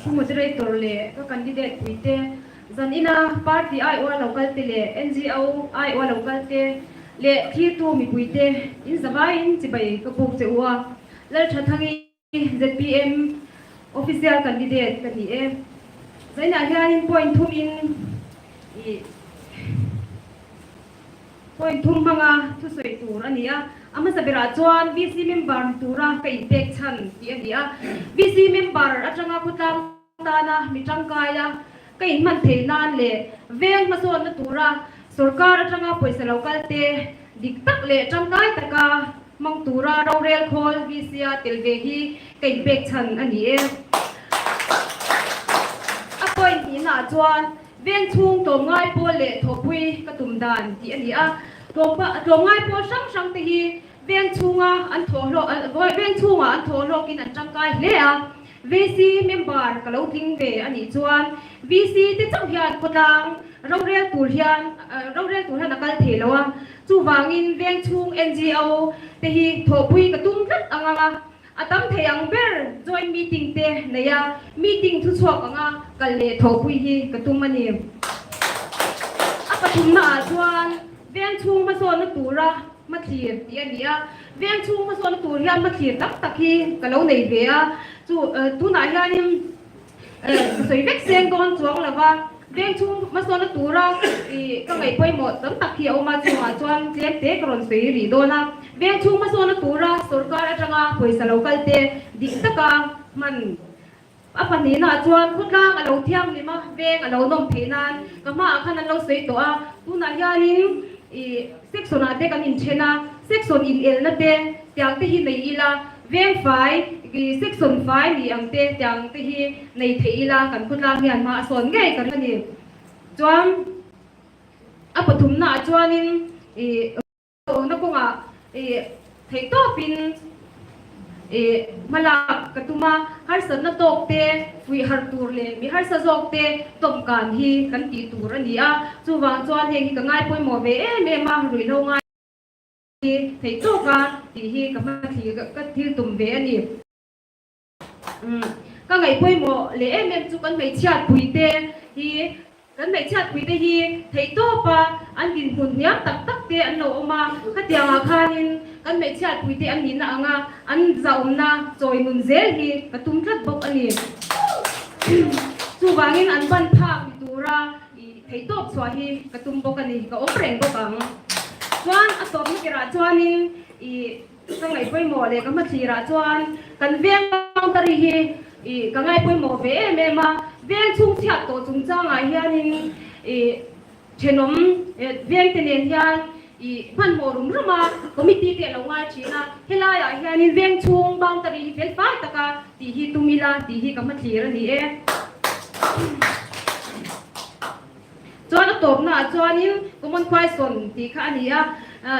Pu Moderator leh ka candidate puite, zan ina party aiawha lo kalte leh NGO aiawha lo kalte leh thirtu mipuite in zavaiin chibai ka puk che u a, Lalthathangi zpm official candidate ka ni e. Zainah hianin point thum in ih point thum hmanga thusawi tur a ni a. A hmasa berah chuan VC member ni tura ka inpek chhan tih a ni a. VC member atanga khawtlang tana mi tangkaia ka inhman theih nan leh veng hmasawnna tura sorkar atanga pawisa lo kalte dik tak leh tangkai taka hmang tura rorel khawl VC-a tel ve hi ka inpek chhan a ni e. A point hnihnaah chuan veng chhung tlawmngai pawl leh thawhpui ka tum dan tih a ni a. Tlawmngai pawl hrang hrang te hi veng chhunga an thawhhlawk veng chhungah an thawhhlawkin an tangkai hle a. VC member ka lo tling ve a nih chuan VC te chauh hian khawtlang rorel tur hian rorel tur hian a kal thei lo a. Chuvangin veng chhung NGO te hi thawhpui ka tum tlat ang a, a tam thei ang ber joint meeting te nei a, meeting thuchhuak anga kal leh thawhpui hi ka tum a ni. A pathumna ah chuan veng chhung hmasawnna tura hmathlir tih a ni a, veng chhung hmasawnna tur hian hmathlir tam tak hi ka lo nei ve a, chu tunah hianin Ka sawi vek seng dawn chuang lo va, veng chhung hmasawnna tura ih ka ngaih pawimawh tam tak hi a awm a, chungah chuan tlem te ka rawn sawi rih dawn a. Veng chhung hmasawnna tura sorkar atanga pawisa lo kal te dik taka hman a pahnihnaah chuan khawtlang a lo thianghlim a, veng a lo nawm theih nan ka hmaah khan an lo sawi tawh a, tunah hianin ih section ah te kan inthen a, section inelna te tiang te hi nei ila, Veng fai, section fai ni ang te tiang te hi nei thei ila kan khawtlang hian hma a sawn ngei ka ring a ni. Chuan a pathumna ah chuanin ih lohna kawngah ih theih tawpin ih hma lak ka tum a, harsatna tawk te fuih harh tur leh mi harsa zawk te tawmkan hi kan tih tur a ni a, chuvang chuan heng hi ka ngai pawimawh ve em em a, ruihhlo ngai. Hi theih tawk a tih hi ka hmathli ka thil tum ve a ni. Umm ka ngaih pawimawh leh em em chu kan hmeichhiat pui te hi kan hmeichhiat pui te hi theih tawp a an dinhmun hniam tak tak te an lo awm a, khatiang ah khanin kan hmeichhiat pui te an nihna ang a an zahawmna chawi nun zel hi ka tum tlat bawk a ni. Chuvangin an ban phak ni tura I theihtawp chhuah hi ka tum bawk a ni, ka awm reng bawk ang. Chuan a tawpna kerah chuanin i ka ngaih pawimawh leh ka hmathlir ah chuan kan veng boundary hi i ka ngai pawimawh ve em em a, veng chhung chhiat tawh chungchangah hianin i thenawm veng te nen hian i hmanhmawh rum rum a, committee te a lo ngai thin a, helaiah hianin veng chhung boundary hi fel fai taka tih hi tum ila tih hi ka hmathlir a ni e. Chuan a tawpnaah chuanin common question tih kha a ni a,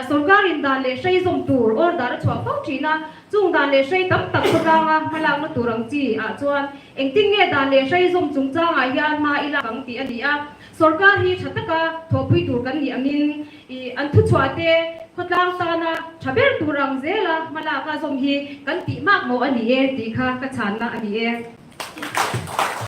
sorkarin dan leh hrei zawm tur order a chhuah fo thin a, chung dan leh hrei tam tak khawtlanga hmalakna tur ang chi ah chuan engtin nge dan leh hrei zawm chungchangah hian hma i lak ang tih a ni a, sorkar hi tha taka thawhpui tur kan nih angin ih an thuchhuah te khawtlang tana tha ber tur ang zela hmalaka zawm hi kan tih mak maw a ni e tih kha ka chhanna a ni e.